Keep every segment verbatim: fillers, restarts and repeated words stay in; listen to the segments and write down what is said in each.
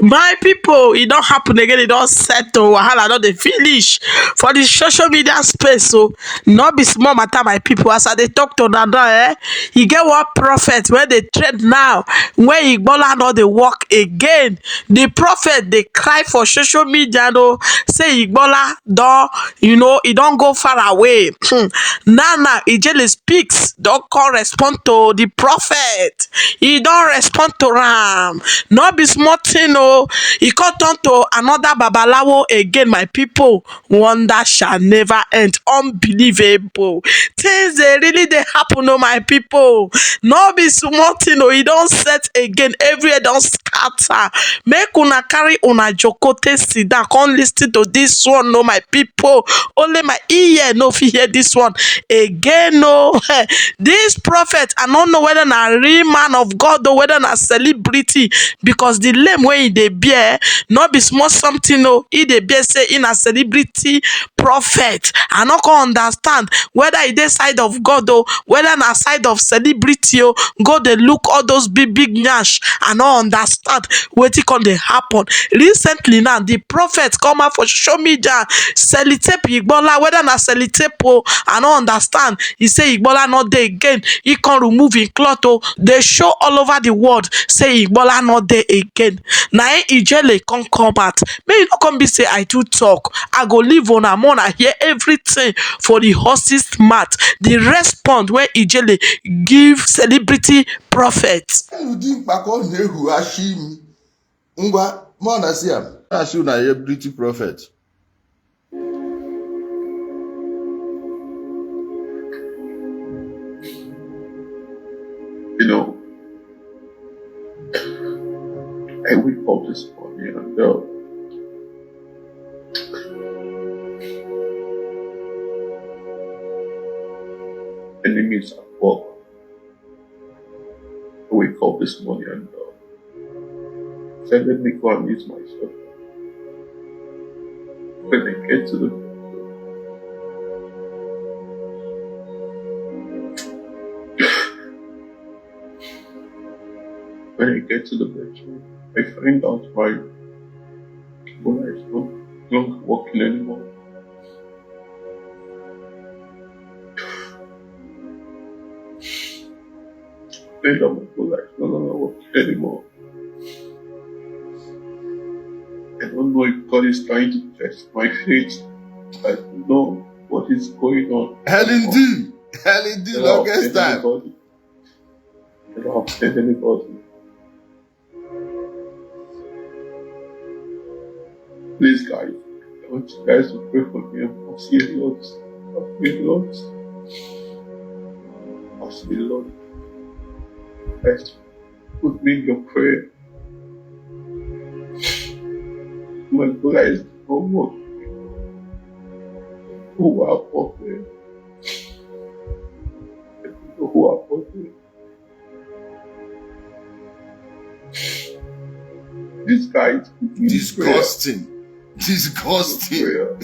My people, e don happen again, e don settle, wahala don dey finish for the social media space. So no be small matter, my people. As I dey talk to una now, eh, e get one prophet wey dey trend now, wey Igbola no dey work again. The prophet dey cry for social media, no, say Igbola don, you know, e don go far away. Hmm. Now, now, Ijele speaks, don come respond to the prophet. He don respond to am. No be small thing, oh. He come turn to another babalawo again, my people. Wonder shall never end. Unbelievable. Things dey really dey happen, oh, my people. No be small thing, oh. E don set again. Everywhere don scatter. Make una carry una jokote sit down, come listen to this one, oh, my people. Only my ear no fit hear this one again, oh. This prophet, I no know whether na real man of God or whether na celebrity, because the name wey he dey bear, no be small something, oh. He dey bear say he na celebrity prophet. I no come understand whether he dey side of God or whether na side of celebrity, oh. Go dey look all those big, big nyash. I no understand wetin come dey happen. Recently now, the prophet come out for social media, sellotape Igbola, whether na sellotape, oh, I no understand. He say Igbola no dey again. He come remove him cloth, oh, dey show all over the world, say Igbola no dey again. Na him Ijele come come out. Make you no come be say I too talk. I go leave una, more una hear everything for the horse's mouth. The respond wey Ijele give celebrity prophet. Ụdị mkpakọ na-ehughachi m. Ngwa, ma na see am. Na see una hear celebrity prophet. You know, I wake up this morning and uh, enemies at work. I wake up this morning and uh, said, let me go and use myself. When I get to the when I get to the bedroom, I find out my Ebola is no longer working anymore. Find out my Ebola is no longer working anymore. I don't know if God is trying to test my faith. I don't know what is going on. Helen D. Helen D. Longest time. I don't have anybody. Please, guys, I want you guys to pray for me. I'm serious. I'm serious. I'm serious. Guys, put me in your prayer. My Ebola is no more. Who are perfect? Who are perfect? This guy is cooking prayer. Disgusting. Disgusting. Prayer.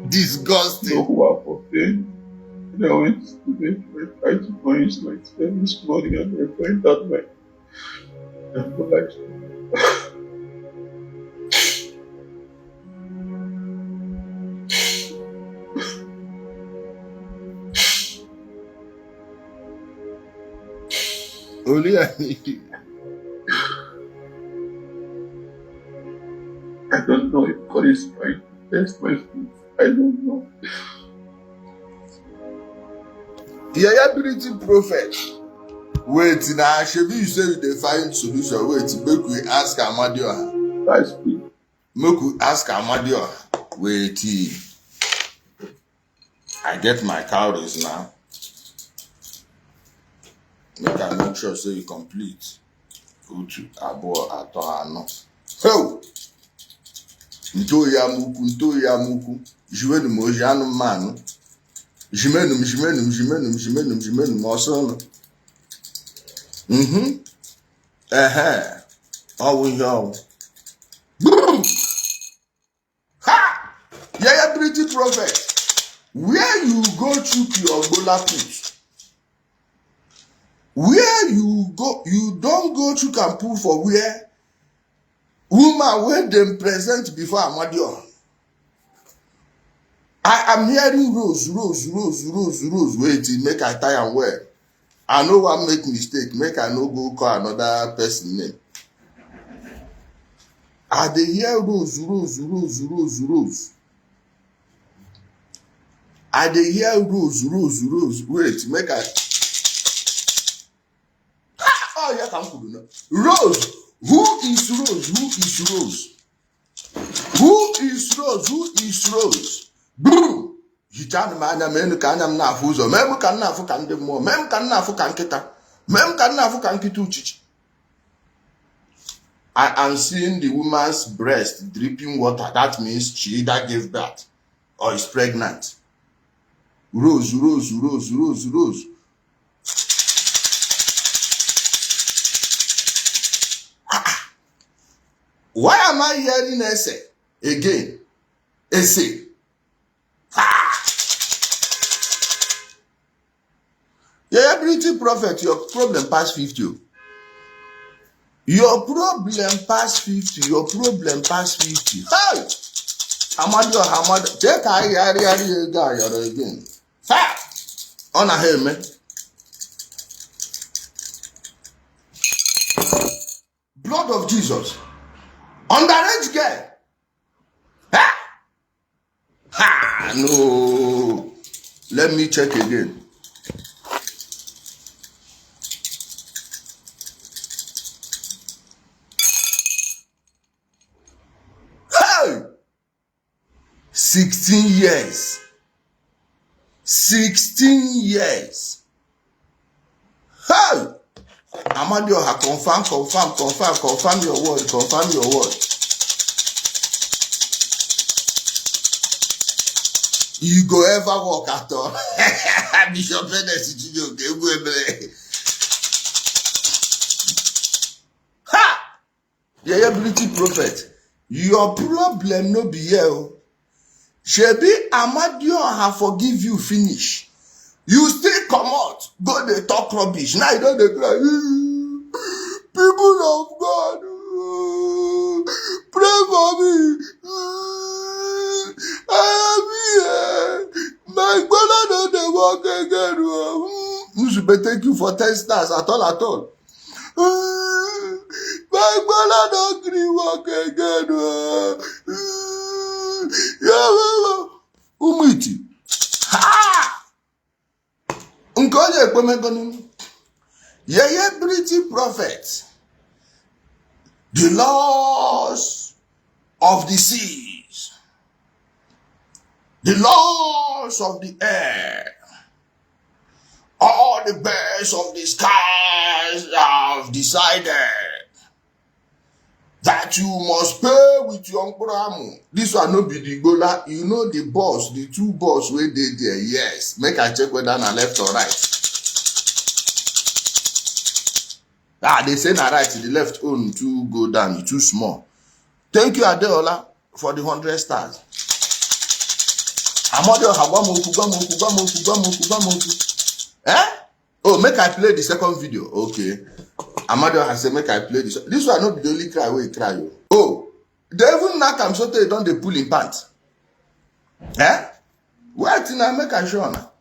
Disgusting. No, who are perfect? You know, when students were trying to punish myself this morning and I find out my Only I need. I don't know if God is trying to test my faith. I don't know. Yaya Beauty prophet. Wait, na shebi you say you dey find solution. Wait, make we ask Amadioha. Guys, please. Make we ask Amadioha. Wait. I get my cowries now. Make I make sure say you complete. Otu, abụọ, atọ, anọ. Ho! Nto ya muku, nto ya muku. Jiwenu mo janu manu. Jimenu, jimenu, jimenu, jimenu, jimenu, mosono. Mhm. Ehe. Ọwụ ihe ọwụ. Boom! Ha! Yaya Beauty prophet. Where you go chook your Ebola put? Where you go, you don't go chook and put for where Woman wey dem present before Amadioha. I am hearing Rose, Rose, Rose, Rose, Rose. Wait, make I tie am well. I no wan make mistake, make I no go call another person name. I dey hear Rose, Rose, Rose, Rose, Rose. I dey hear Rose, Rose, Rose. Wait, make I. Ah, oh, yeah, come cool now. Rose, who is Rose? Who is Rose? Who is Rose? Who is Rose? Bro, hichanụ m anya, meenụ ka anya m na-afụ ụzọ, mee m ka m na-afụ ka ndị mmụọ, mee m ka m na-afụ ka nkịta, mee m ka m na-afụ ka nkịta uchichi. I am seeing the woman's breast dripping water. That means she either gave birth or is pregnant. Rose, Rose, Rose, Rose, Rose. Ah, ah. Why am I hearing essay again? Essay. Ah! Yeah, everything prophet, your problem pass fifty. Oh. Your problem pass fifty. Your problem pass fifty. Hey! Amadioha, Amadioha. Take a yari yari guy again. Ha! On a helmet. Blood of Jesus. Underage girl. Ha! Ha! No. Let me check again. Hey! Sixteen years. Sixteen years. Hey! Amadioha, confirm, confirm, confirm, confirm your word, confirm your word. You go ever work at all? Bishop Kenneth Chijioke, Ebuebele. Ha! Yeye British prophet, your problem no be here o. Shebi Amadioha forgive you finish. You still comot, go dey talk rubbish. Now you don dey cry. People of God, pray for me. I am here. My brother no dey work again. Nzube take you for ten stars at all, at all. My brother don gree work again. Umiti. Ha! Nke onye ekpemegonu. Yeye British prophet. The laws of the seas. The laws of the air. All the birds of the skies have decided that you must pay with your mkpụrụ amụ. This one no be the gola. You know the boss, the two boss wey dey there. Yes, make I check whether na left or right. Ah, they say na right, the left own too go down, e too small. Thank you, Adeola, for the hundred stars. Amadioha, gwa m okwu, gwa m okwu, gwa m okwu, gwa m okwu, gwa m okwu. Eh? Oh, make I play the second video. Okay. Amadioha say make I play this. This one no be the only cry wey he cry o. Oh, they even knack am so tey he don dey pull him pant. Eh? Wait na, make I show una.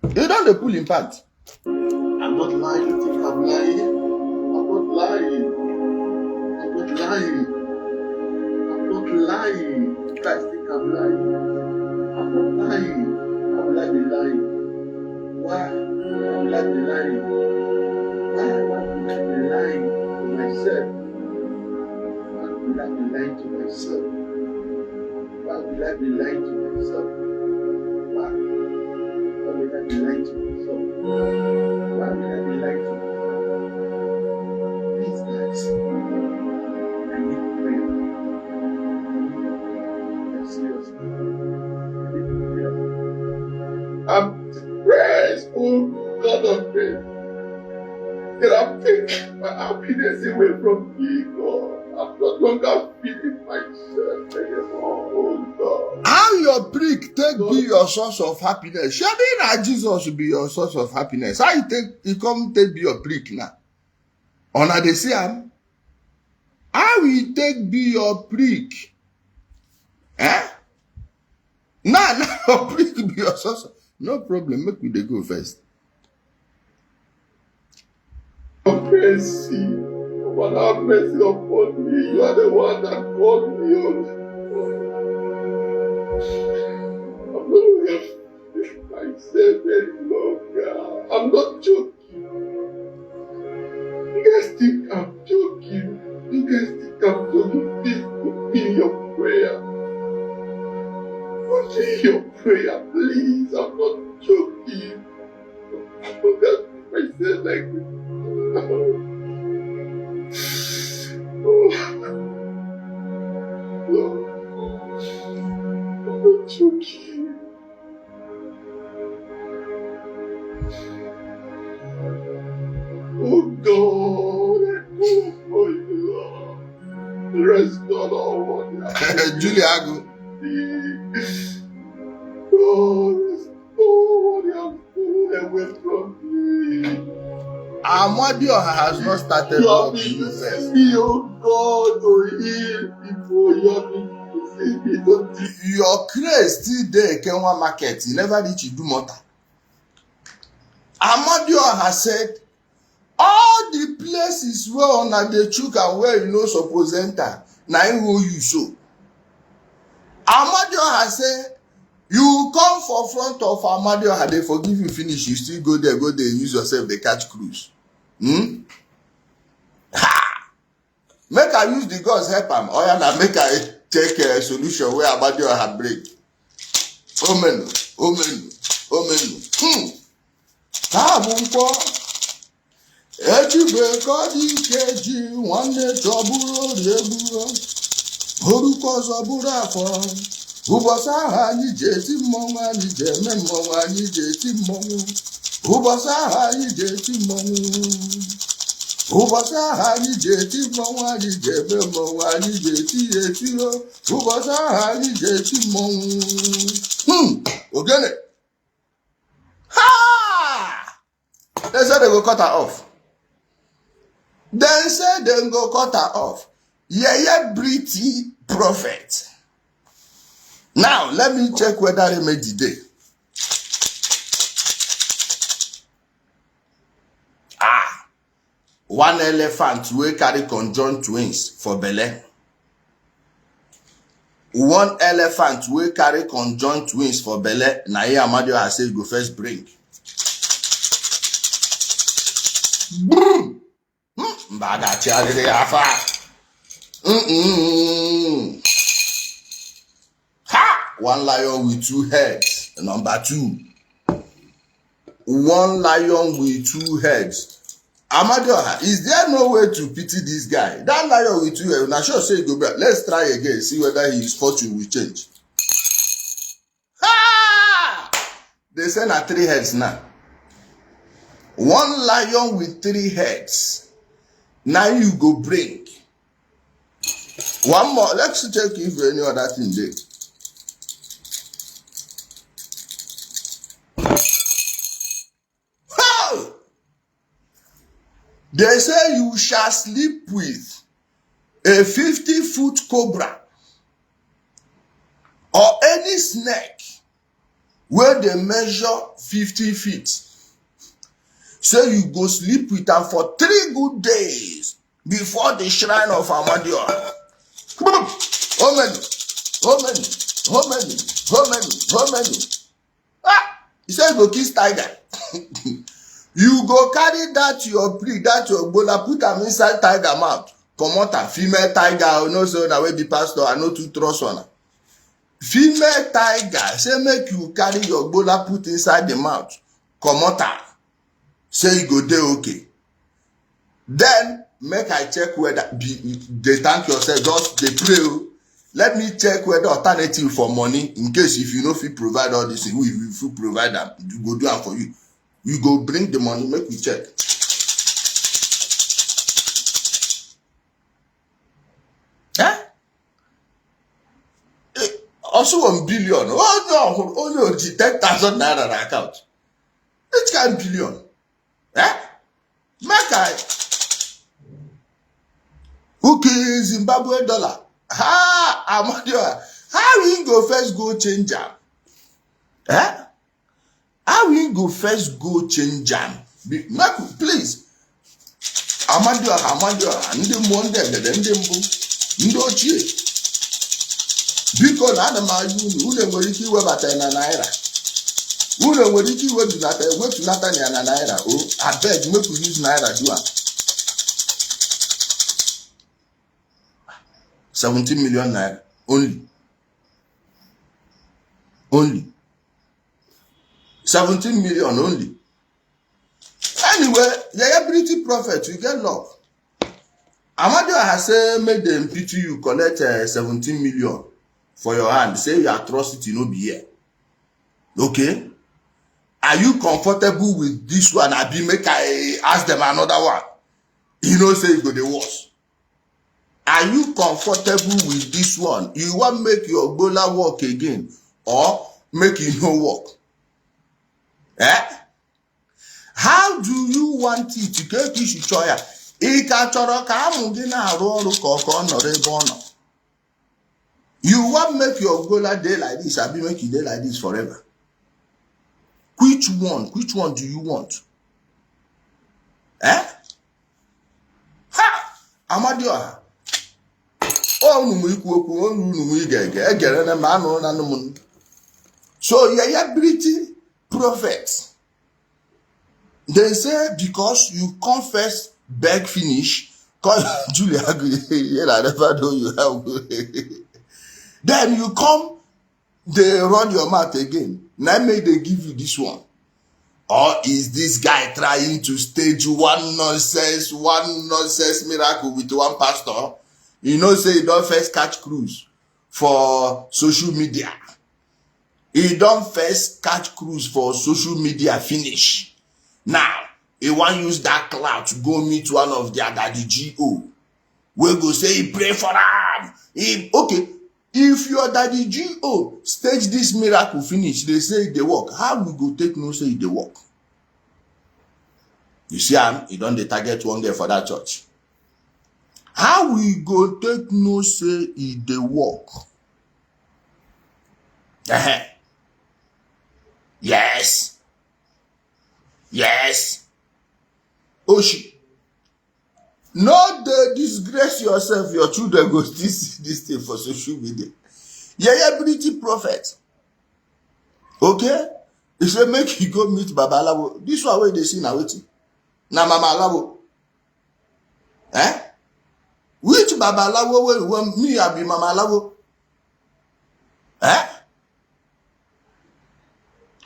He don dey pull him pant. I'm not lying, you think I'm lying? I'm not lying. I'm not lying. I'm not lying. You guys think I'm lying? I'm not lying. How will I be lying? Why? How will I be lying? Why? Why will I be lying to myself? Why will I be lying to myself? Why will I be lying to myself? Why? Why will I be lying to myself? Why will I be lying to myself? Please, guys, I need prayer. I need prayer. Seriously. I need prayer. I'm praise, oh God of grace. That I'm taking my happiness away from me, God. I'm no longer feeling myself anymore, oh God. How your prick take be your source of happiness? Shebi na Jesus be your source of happiness. How you take, you come take be your prick now? Una dey see am? How we take be your prick? Eh? Now, now your prick be your source. No problem, make we dey go first. Have mercy. Father, have mercy upon me. You are the one that called me. I'm not going to myself any longer. I'm not joking. You guys think I'm joking. You guys think I'm joking. Please put me in your prayer. Put me in your prayer, please. I'm not joking. Look at myself like this. Oh. Oh. I'm not joking. Oh God, I call upon you, Lord. Restore all what you have Julie Agu. God, restore what you have stolen away from me. Amadioha has not started You have work been in you using first. me, oh God, to heal people. You have been using me to teach. Your craze still dey Kenwa market. You never reach Idumota. Amadioha said, all the places where una dey chook and where you no suppose enter, na him hold you so. Amadioha say, you come for front of Amadioha, they forgive you finish, you still go there, go there, use yourself, they catch cruise. Hmm? Ha! Make I use the gods help am. Oya na make I take a solution where Amadioha break. Omenu, omenu, omenu. Hmm. Taa bụ nkwọ. Eji bụ ego dị ike ji nwanne chọburu orie gburu. Orukọ ọzọ bụrụ afọ. Ụbọchị ahụ anyị ji eti mmọnwụ, anyị ji eme mmọnwụ, anyị ji eti mmọnwụ. Ụbọchị ahụ anyị ji eti mmọnwụ. Ụbọchị ahụ anyị ji eti mmọnwụ, anyị ji eme mmọnwụ, anyị ji eti ya eti o. Ụbọchị ahụ anyị ji eti mmọnwụ. Hmm, ogene. Ha! They say they go cut her off. They say they go cut her off. Yeye Brity prophet. Now, let me check whether remedy dey. Ah, one elephant wey carry conjoined twins for belle. One elephant wey carry conjoined twins for belle, na him Amadioha say go first bring. Boom! Hmm, mba ga-achịgharịrị ya afa. Mm-mm. Ha! One lion with two heads. Number two. One lion with two heads. Amadioha, is there no way to pity this guy? That lion with two heads, na sure say e go be. Let's try again, see whether his fortune will change. Ha! They say na three heads now. One lion with three heads. Now you go bring. One more. Let's check if any other thing dey. Hey! They say you shall sleep with a fifty foot cobra or any snake wey dey measure fifty feet. Say you go sleep with am for three good days before the shrine of Amadioha. Amen. Amen. Amen. Amen. Amen. Ah, he say you go kiss tiger. You go carry that your prick, that your gbola, put am inside tiger mouth. Comot am, female tiger. You know, so na wey be pastor, I no too trust one. Female tiger, say make you carry your gbola put inside the mouth. Comot am. Say you go dey okay. Then make I check whether be, dey thank yourself, just dey pray o. Let me check whether alternative for money, in case if you no fit provide all this thing, we, we fit provide am, we go do am for you. You go bring the money, make we check. Eh? Eh, also one billion. Oh no, only ten thousand naira na account. Which kind billion? Eh? Make I. Who Ki Zimbabwe dollar. Ha, Amadioha, how you go first go change am? Eh? How you go first go change am? Be- Make we- please. Amadioha, Amadioha, ndị mmụọ, ndị egede, ndị mbụ, ndị ochie. Biko na ana m ayọ unu, unu nwere ike iwebata ya na naira. Unu nwere ike iwetunata, wetunata ya na naira. O, abeg, make we use naira do am. Seventeen million naira only. Only. Seventeen million only. Anyway, Yaya Pretty Prophet, you get luck. Amadioha say make dem pity you, collect uh, seventeen million for your hand. Say your atrocity no be here. Okay? Are you comfortable with this one? Abi make I ask them another one? You know say e go dey worse. Are you comfortable with this one? You wan make your gbola work again or make e no work? Eh? How do you want it? Ka eke isi chọọ ya? Ị ka chọrọ ka amụ gị na-arụ ọrụ ka ọ ka ọ nọrọ ebe ọ nọ? You wan make your gbola dey like this, abi make e dey like this forever? Which one? Which one do you want? Eh? Ha! Amadioha. Ọ unu nwe ikwu okwu, unu unu nwe ige ege, egere na ma anụ na anụ m. So Yaya Pretty Prophet, they say because you confess beg finish, cause Julia, I never know you have. Then you come dey run your mouth again. Na make they give you this one. Or is this guy trying to stage one nonsense, one nonsense miracle with one pastor? You know say e don first catch cruise for social media. E don first catch cruise for social media finish. Now, e wan use that clout go meet one of their daddy G O. We go say e pray for am. E, okay, if your daddy G O stage this miracle finish, they say e dey work. How we go take know say e dey work? You see am, e don dey target one girl for that church. How we go take know say e dey work? Ehe. Yes. Yes. Oshi. No dey disgrace yourself. Your children go still see this thing for social media. Yeye Pretty Prophet. Okay? He say make he go meet Babalawo. This one wey dey see na wetin? Na Mama Alawo. Eh? Which Babalawo wey you want me, I be Mama Alawo? Eh?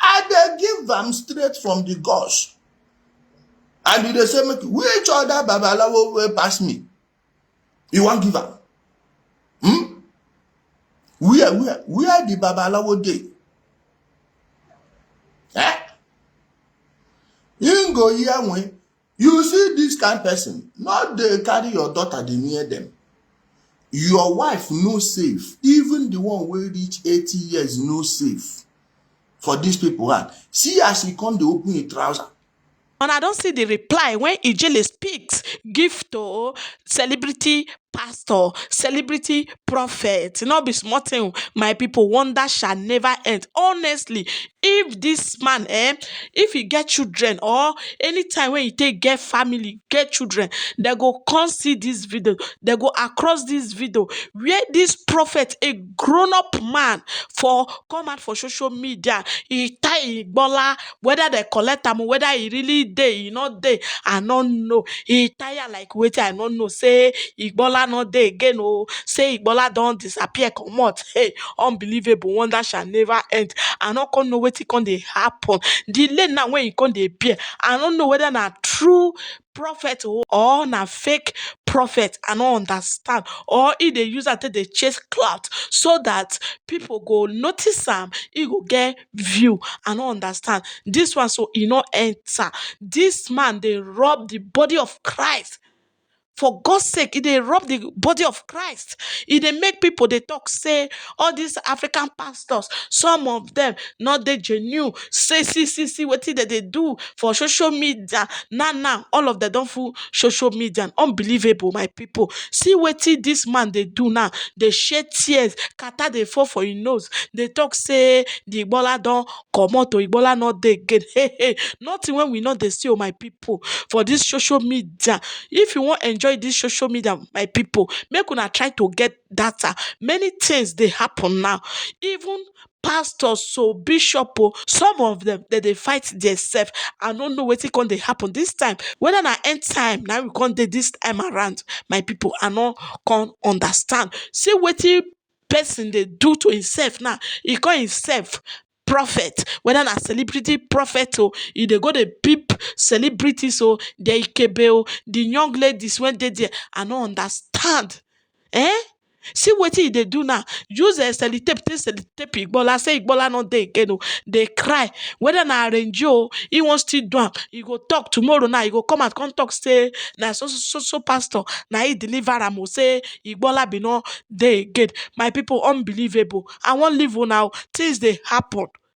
I dey give am straight from the gods. And you dey say make which other Babalawo wey pass me? You wan give am? Hmm? Where, where, where the Babalawo dey? Eh? Him go hear when you see this kind person, no dey carry your daughter dey near them. Your wife no safe. Even the one wey reach eighty years no safe for these people hand. See as he come dey open him trouser. And I don't see the reply when Ijele speaks give to celebrity pastor, celebrity prophet. No be small thing, my people. Wonder shall never end. Honestly, if this man, eh, if he get children or anytime when he take get family, get children, they go come see this video, they go across this video where this prophet, a grown-up man, for come out for social media, he tie Igbola, whether they collect am, whether he really dey, he not dey, I no know. He tire like wetin I no know. Say Igbola no dey again, oh. Say Igbola don disappear, comot. Hey, unbelievable. Wonder shall never end. I no come know wetin come dey happen. Delay now when he come dey appear, I no know whether na true prophet o, or na fake prophet. I no understand. Or he dey use am take dey chase clout so that people go notice am, he go get view. I no understand. This one so e no enter. This man dey rob the body of Christ for God's sake, e dey rob the body of Christ. E dey make people dey talk say all these African pastors, some of them not dey genuine. Say, see, see, see wetin dem dey do for social media. Now, now, all of them don full social media. Unbelievable, my people. See wetin this man dey do now. Dey shed tears, kata dey fall for him nose. Dey talk say the Igbola don comot o, Igbola no dey again. Hey, hey, nothing when we no dey see o, my people, for this social media. If you wan enjoy this social media, my people, make una try to get data. Many things dey happen now. Even pastors, so bishop o, some of them, dem dey fight themselves. I no know wetin come dey happen this time. Whether na end time na we come dey this time around, my people, I no come understand. See wetin person dey do to himself now. He call himself prophet, whether na celebrity prophet o, e dey go dey peep celebrities o, the Ikebe o, the young ladies wey dey there. I no understand. Eh? See wetin e dey do now. Use a sellotape, take sellotape Igbola, say Igbola no dey again o. Dey cry. Whether na arrange o, he wan still do am. He go talk tomorrow now. He go come out, come talk say na so, so, so, so pastor, na he deliver am o, say Igbola be no dey again. My people, unbelievable. I wan leave una o. Things dey happen.